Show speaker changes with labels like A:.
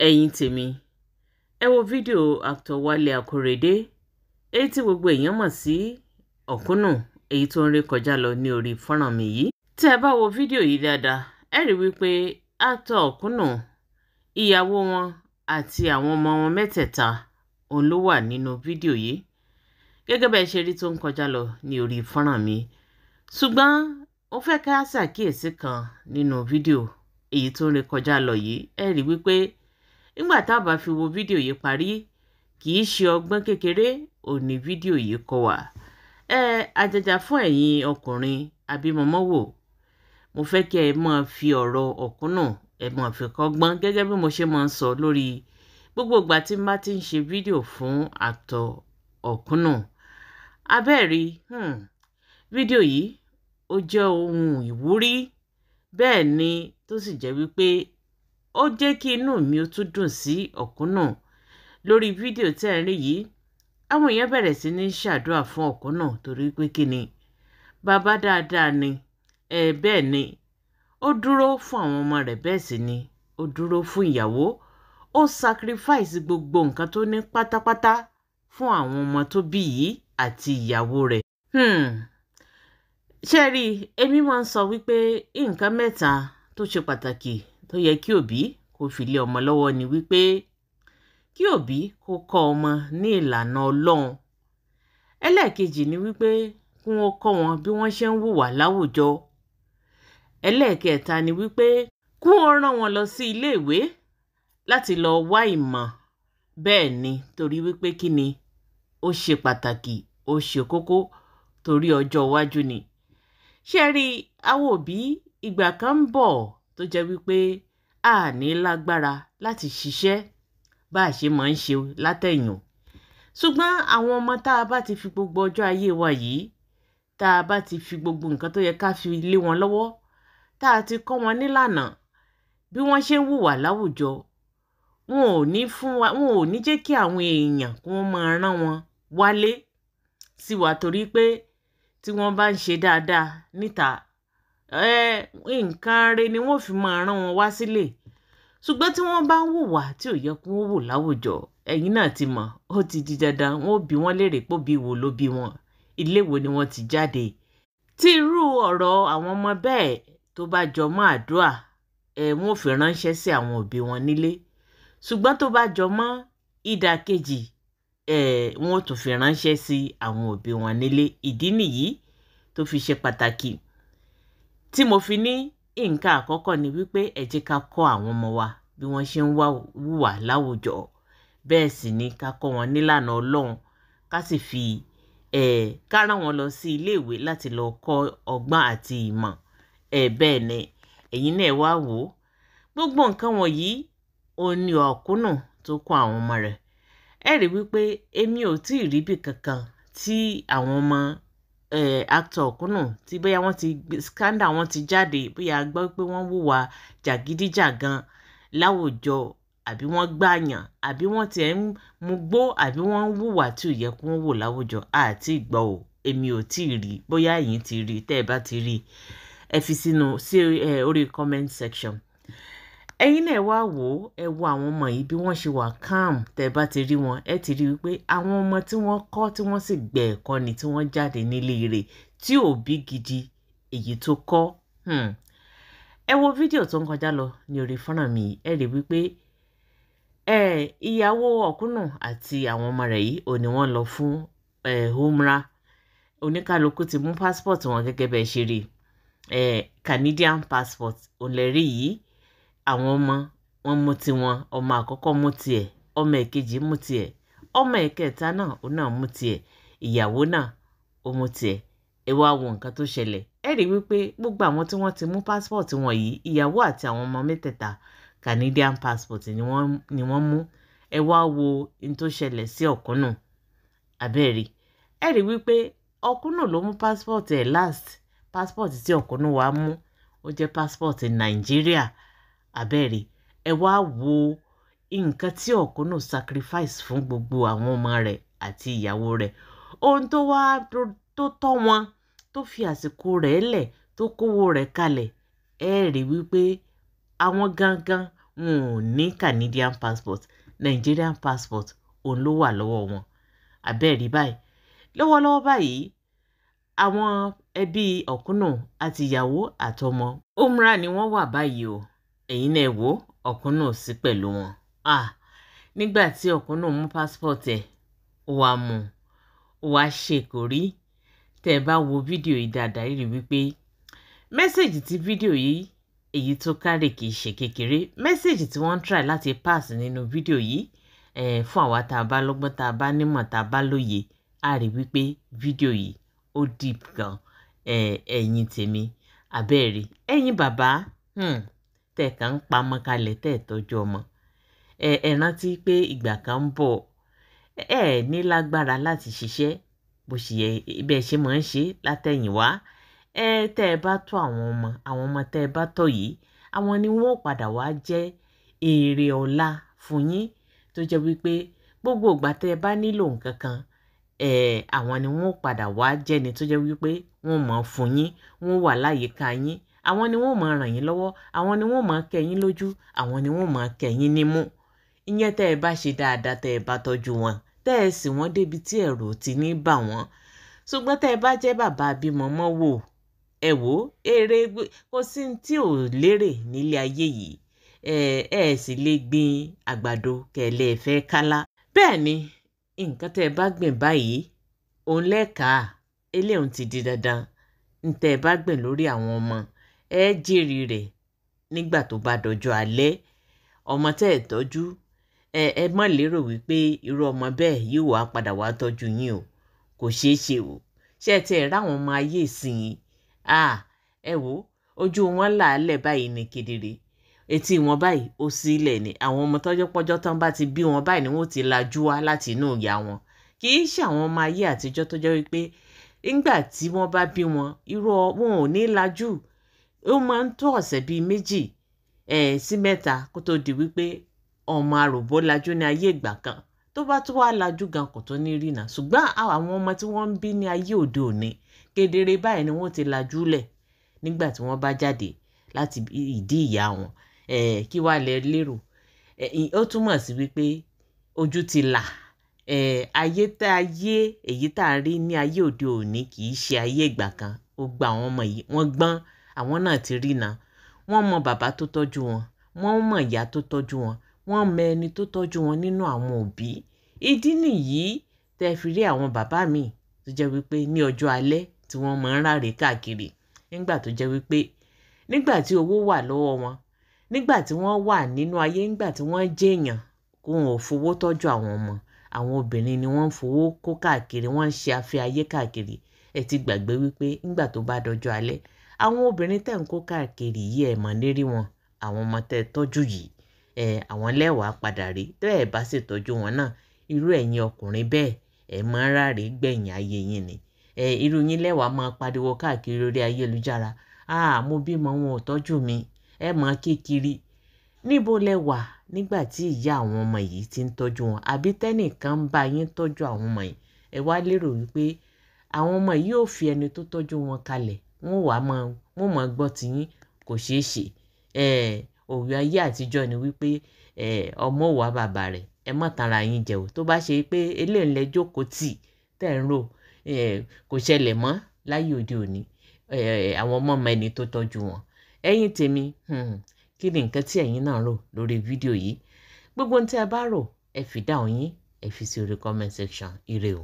A: Ẹ̀yin tèmi, ẹ wo fídíò actor Wálé Akóredé, èyí tí gbogbo èèyàn mọ̀ sí Ọ̀kúnnù, èyí tó ń ré kọjá lọ ní orí fọ́nrán mi yìí. Tẹ́ ẹ bá wo fídíò yìí dáadáa, ẹ rí wípé actor Ọ̀kúnnù, ìyàwó wọn àti àwọn ọmọ wọn mẹ́tẹ̀ẹ̀ta òun ló wà nínú fídíò yìí. Gẹ́gẹ́ bẹ́ẹ̀ ṣe rí tó ń kọjá lọ ní orí fọ́nrán mi. Ṣùgbọ́n ó fẹ́ ká ṣàkíyèsí kan nínú fídíò èyí tó ń ré kọjá lọ yìí. Ẹ rí wípé nígbà tá a bá fi wo fídíò yìí parí, kì í ṣe ọgbọ́n kékeré ò ní fídíò yìí kọ́ wa. Ẹ àjàjà fún ẹ̀yin ọkùnrin abímọmọ́wò, mo fẹ́ kí ẹ máa fi ọ̀rọ̀ Ọ̀kúnnù ẹ máa fi kọ́gbọ́n gẹ́gẹ́ bí mo ṣe máa ń sọ lórí gbogbo ìgbà tí n bá ti ń ṣe fídíò fún actor Ọ̀kúnnù. Abẹ́ẹ̀rí, fídíò yìí ó jẹ́ ohun ìwúrí, bẹ́ẹ̀ ni tó sì jẹ́ wípé ó jẹ́ kí inú mi ó tún dùn sí Ọ̀kúnnù. Lórí fídíò tẹ́ ẹ̀ ń rí yìí, àwọn èèyàn bẹ̀rẹ̀ sí ní ṣàdúrà fún Ọ̀kúnnù torí pé kí ni, bàbá dáadáa ni, ẹ bẹ́ẹ̀ ni, ó dúró fún àwọn ọmọ rẹ̀, bẹ́ẹ̀ sì ni ó dúró fún ìyàwó, ó sacrifice gbogbo nǹkan tó ní pátápátá fún àwọn ọmọ tó bí yìí àti ìyàwó rẹ̀. Ṣé rí, èmi máa ń sọ wípé nǹkan mẹ́ta tó ṣe pàtàkì tó yẹ kí òbí kó fi lé ọmọ lọ́wọ́ ni wípé kí òbí kó kọ́ ọmọ ní ìlànà Ọlọ́run. Ẹlẹ́ẹ̀kejì ni wípé kí wọ́n kọ́ wọn bí wọ́n ṣe ń hùwà láwùjọ. Ẹlẹ́ẹ̀kẹta ni wípé kí wọ́n rán wọn lọ sí ilé ìwé láti lọ wá ìmọ̀. Bẹ́ẹ̀ ni, torí wípé kí ni, ó ṣe pàtàkì, ó ṣe kókó torí ọjọ́ iwájú ni. Ṣé rí, àwọn òbí ìgbà kan ń bọ̀ tó jẹ́ wípé a ní lágbára láti ṣiṣẹ́ bá a ṣe máa ń ṣe látẹ̀yìn. Ṣùgbọ́n àwọn ọmọ tá a bá ti fi gbogbo ọjọ́ ayé wa yìí, tá a bá ti fi gbogbo nǹkan tó yẹ ká fi lé wọn lọ́wọ́, tá a ti kọ́ wọn nílànà bí wọ́n ṣe ń hùwà láwùjọ, wọn ò ní fún wa, wọn ò ní jẹ́ kí àwọn èèyàn kí wọ́n máa rán wọn wálé sí wa, torí pé tí wọ́n bá ń ṣe dáadáa níta, nǹkan re ni wọ́n fi máa rán wọn wá sílé. Ṣùgbọ́n tí wọ́n bá ń hùwà tí ò yẹ kí wọ́n hù láwùjọ, ẹ̀yin náà ti mọ̀, ó ti di dandan wọ́n ó bi wọ́n léèrè pé òbí wo ló bí wọn, ilé wo ni wọ́n ti jáde. Tí irú ọ̀rọ̀ àwọn ọmọ bẹ́ẹ̀ tó bá jọ mọ́ àdúrà, wọ́n ò fi ránṣẹ́ sí àwọn òbí wọn nílé. Ṣùgbọ́n tó bá jọ mọ́ ìdàkejì, wọ́n ó tún fi ránṣẹ́ sí àwọn òbí wọn nílé. Ìdí nìyí tó fi ṣe pàtàkì tí mo fi ní nǹkan àkọ́kọ́ ni wípé ẹ jẹ́ ká kọ́ àwọn ọmọ wa bí wọ́n ṣe ń hùwà láwùjọ, bẹ́ẹ̀ sì ni ká kọ́ wọn nílànà Ọlọ́run, ká sì fi ká rán wọn lọ sí ilé ìwé láti lọ kọ́ ọgbọ́n àti ìmọ̀. Bẹ́ẹ̀ ni, ẹ̀yin náà wá wò ó, gbogbo nǹkan wọ̀nyí òun ni Ọ̀kúnnù tó kọ́ àwọn ọmọ rẹ̀. Ẹ rí wípé èmi ò tí ì rí bí kankan tí àwọn ọmọ actor Ọ̀kúnnù tí bóyá wọ́n ti scandal wọn ti jáde, bóyá a gbọ́ pé wọ́n hùwà jàgídíjàgan láwùjọ, àbí wọ́n gbàyàn, àbí wọ́n tiẹ̀ ń mugbó, àbí wọ́n ń hùwà tí ò yẹ kí wọ́n hù láwùjọ. Àti ìgbọ́ o, èmi ò tí ì rí. Bóyá ẹ̀yin ti rí, tẹ́ ẹ bá ti rí, ẹ fi sínú sí orí comment section. Ẹ̀yin náà wá wò ó, ẹ wo àwọn ọmọ yìí bí wọ́n ṣe wà calm. Tẹ́ ẹ bá ti rí wọn, ẹ ti rí wípé àwọn ọmọ tí wọ́n kọ́, tí wọ́n sì gbẹ̀ ẹ̀kọ́ ni, tí wọ́n jáde nílé rẹ̀ tí òbí gidi èyí tó kọ́. Ẹ wo fídíò tó ń kọjá lọ ní orí fọ́nrán mi, ẹ rí wípé ìyàwó Ọ̀kúnnù àti àwọn ọmọ rẹ̀ yìí ò ní wọ́n lọ fún umrah. Oníkálukú ti mú passport wọn gẹ́gẹ́ bẹ́ẹ̀ ṣe rí, Canadian passport òun lè rí yìí. Àwọn ọmọ wọn mú tiwọn, ọmọ àkọ́kọ́ mú tiẹ̀, ọmọ ẹ̀kejì mú tiẹ̀, ọmọ ẹ̀kẹta náà òun náà mú tiẹ̀, ìyàwó náà ó mú tiẹ̀. Ẹ wá wo nǹkan tó ṣẹlẹ̀. Ẹ rí wípé gbogbo àwọn tí wọ́n ti mú passport wọn yìí, ìyàwó àti àwọn ọmọ mẹ́tẹ̀ẹ̀ta, Canadian passport ni wọ́n mú. Ẹ wá wo n tó ṣẹlẹ̀ sí Ọ̀kúnnù. Abẹ́ẹ̀rí, ẹ rí wípé Ọ̀kúnnù ló mú passport ẹ̀ last. Passport tí Ọ̀kúnnù wá mú, ó jẹ́ passport Nàìjíríà. Abẹ́ẹ̀rí, ẹ wá wo nǹkan tí Ọ̀kúnnù sacrifice fún gbogbo àwọn ọmọ rẹ̀ àti ìyàwó rẹ̀. Ohun tó wá tó tọ́ wọn, tó fi àsìkò rẹ̀ lẹ̀, tó kówó rẹ̀ kalẹ̀, ẹ rí wípé àwọn gangan Wọn ò ní Canadian passport, Nigerian passport òun ló wà lọ́wọ́ wọn. Àbẹ́ẹ̀rí báyìí lọ́wọ́lọ́wọ́ báyìí, àwọn ẹbí Ọ̀kúnnù àti ìyàwó àtọmọ umrah ni wọ́n wà báyìí o. Ẹ̀yin náà wò, Ọ̀kúnnù sí pẹ̀lú wọn. Nígbà tí Ọ̀kúnnù mú passport ẹ̀, ó wàá mú, ó wàá ṣèkórí. Tẹ́ ẹ bá wo fídíò yìí dáadáa, rí wípé message tí fídíò yìí èyí tó kárè kì í ṣe kékeré. Message tí wọ́n ń try láti pass nínú fídíò yìí fún àwa tá a bá lọ́gbọ́n, tá a bá nímọ̀, tá a bá lóye, á rí wípé fídíò yìí ó deep gan. Ẹ̀yin tèmi, àbẹ́ẹ̀rí ẹ̀yin bàbá tẹ̀ kàn ń pamọ́ kalẹ̀, tẹ̀ tọ́jú ọmọ, ẹ rántí pé ìgbà kan ń bọ̀, ẹ ní lágbára láti ṣiṣẹ́ bó ṣe yẹ bẹ́ẹ̀ ṣe máa ń ṣe látẹ̀yìnwá. Ẹ tẹ́ ẹ bá tọ́ àwọn ọmọ, àwọn ọmọ tẹ́ ẹ bá tọ́ yìí, àwọn ni wọ́n padà wá jẹ́ èrè ọ̀la fún yín, tó jẹ́ wípé gbogbo ìgbà tẹ́ ẹ bá nílò nǹkan kan, àwọn ni wọ́n padà wá jẹ́ni tó jẹ́ wípé wọ́n mọ̀ fún yín, wọ́n wà láyìíká yín, àwọn ni wọ́n máa ràn yín lọ́wọ́, àwọn ni wọ́n máa kẹ́ yín lójú, àwọn ni wọ́n máa kẹ́ yín nímú. Ìyẹn tẹ́ ẹ bá ṣe dáadáa, tẹ́ ẹ bá tọ́jú wọn, tẹ́ ẹ sì wọ́n débi tí ẹ̀rù ti ní bà wọ́n. Ṣùgbọ́n tẹ́ ẹ bá jẹ́ bàbá bímọ mọ́ wò, ẹ wò, èrè kò sí tí ò lérè nílé ayé yìí. Ẹ sì lè gbin àgbàdo kẹ̀lẹ́ fẹ́ kálá. Bẹ́ẹ̀ ni nǹkan tẹ́ ẹ bá gbìn báyìí òun lẹ́ka eléhùn ti di dandan. Ntẹ́ ẹ bá gbìn lórí àwọn ọmọ, ẹ jèrè rẹ̀ nígbà tó bá dọjọ́ alẹ́. Ọmọ tẹ́ ẹ tọ́jú, ẹ má lérò wípé irú ọmọ bẹ́ẹ̀ yóò wá padà wá tọ́jú yín o. Kò ṣeé ṣe o. Ṣé ẹ ti ẹ̀ ráwọn ọmọ ayé ìsìn? Ẹ wò, ojú wọn làálẹ̀ báyìí ní kedere, etí wọn báyìí ó sílẹ̀ ni. Àwọn ọmọ tọ́jọ́ pọ́jọ́ tán bá ti bí wọn báyìí ni wọ́n ti lajú wá láti inú ìyá wọn. Kì í ṣe àwọn ọmọ ayé àtijọ́ tó jẹ́ wípé nígbà tí wọ́n bá bí wọn, irú wọn ò ní lajú. Ó máa ń tó ọ̀sẹ̀ bíi 2 sí 3 kó tó di wípé ọmọ àròbó lajú ní ayé ìgbà kan. Tó bá tún wá lajú gan, kò tó ní rìnà. Ṣùgbọ́n àwọn ọmọ tí wọ́n ń bí ní ayé òde òní, kedere báyìí ni wọ́n ti lajú lẹ̀ nígbà tí wọ́n bá jáde láti ìdí ìyá wọn. Kí wàá lẹ lérò? Ó túmọ̀ sí wípé ojú ti là. Ayé tá ayé èyí tá a rí ní ayé òde òní kì í ṣe ayé ìgbà kan. Ó gba àwọn ọmọ yìí, wọ́n gbọ́n, àwọn náà ti rìnà. Wọ́n mọ bàbá tó tọ́jú wọn, wọ́n mọ ìyá tó tọ́jú wọn, wọ́n mọ ẹni tó tọ́jú wọn nínú àwọn òbí. Ìdí nìyí tẹ́ fi rí àwọn bàbá mi tó jẹ́ wípé ní ọjọ́ alẹ́ tí wọ́n máa ń ráre káàkiri, nígbà tó jẹ́ wípé nígbà tí owó wà lọ́wọ́ wọn, nígbà tí wọ́n wà nínú ayé, nígbà tí wọ́n jẹ́ èèyàn, kó wọn ò fowó tọ́jú àwọn ọmọ. Àwọn obìnrin ni wọ́n ń fowó kó káàkiri, wọ́n ń ṣe afẹ́ ayé káàkiri. Ẹ ti gbàgbé wípé nígbà tó bá dọjọ́ alẹ́, àwọn obìnrin tẹ̀ ń kó káàkiri yìí, ẹ̀ mọ̀ lérí wọn. Àwọn ọmọ tẹ́ tọ́jú yìí, àwọn lẹ́wàá padà rí. Tẹ́ ẹ bá sì tọ́jú wọn náà, irú ẹ̀yin ọkùnrin bẹ́ẹ̀, ẹ̀ máa ń ráre gbẹ̀yìn ayé yín ni. Irú yín lẹ́wàá máa pariwo káàkiri lórí ayélujára, mo bímọ, wọn ò tọ́jú mi. Ẹ máa ké kiri. Níbo lẹ wà nígbà tí ìyá àwọn ọmọ yìí ti ń tọ́jú wọn, àbí tẹ́nìkan ń bá yín tọ́jú àwọn ọmọ yìí? Ẹ wá lérò wípé àwọn ọmọ yìí ò fi ẹni tó tọ́jú wọn kalẹ̀, wọ́n wàá máa wọ́n máa gbọ́ tiyín? Kò ṣeé ṣe. Òwe ayé àtijọ́ ni wípé ọmọ ò wá bàbá rẹ̀. Ẹ má tanra yín jẹ o. Tó bá ṣe pé eléyìí lẹ jókòó tì tẹ́ ń rò, kò ṣẹlẹ̀ mọ́ láyé òde òní. Àwọn ọmọ mọ ẹni tó tọ́jú wọn. Ẹ̀yin tèmi, kí ni nǹkan tí ẹ̀yin náà rò lórí fídíò yìí? Gbogbo ohun tí ẹ bá rò, ẹ fi dáhùn yín, ẹ fi sí orí comment section. Ire o.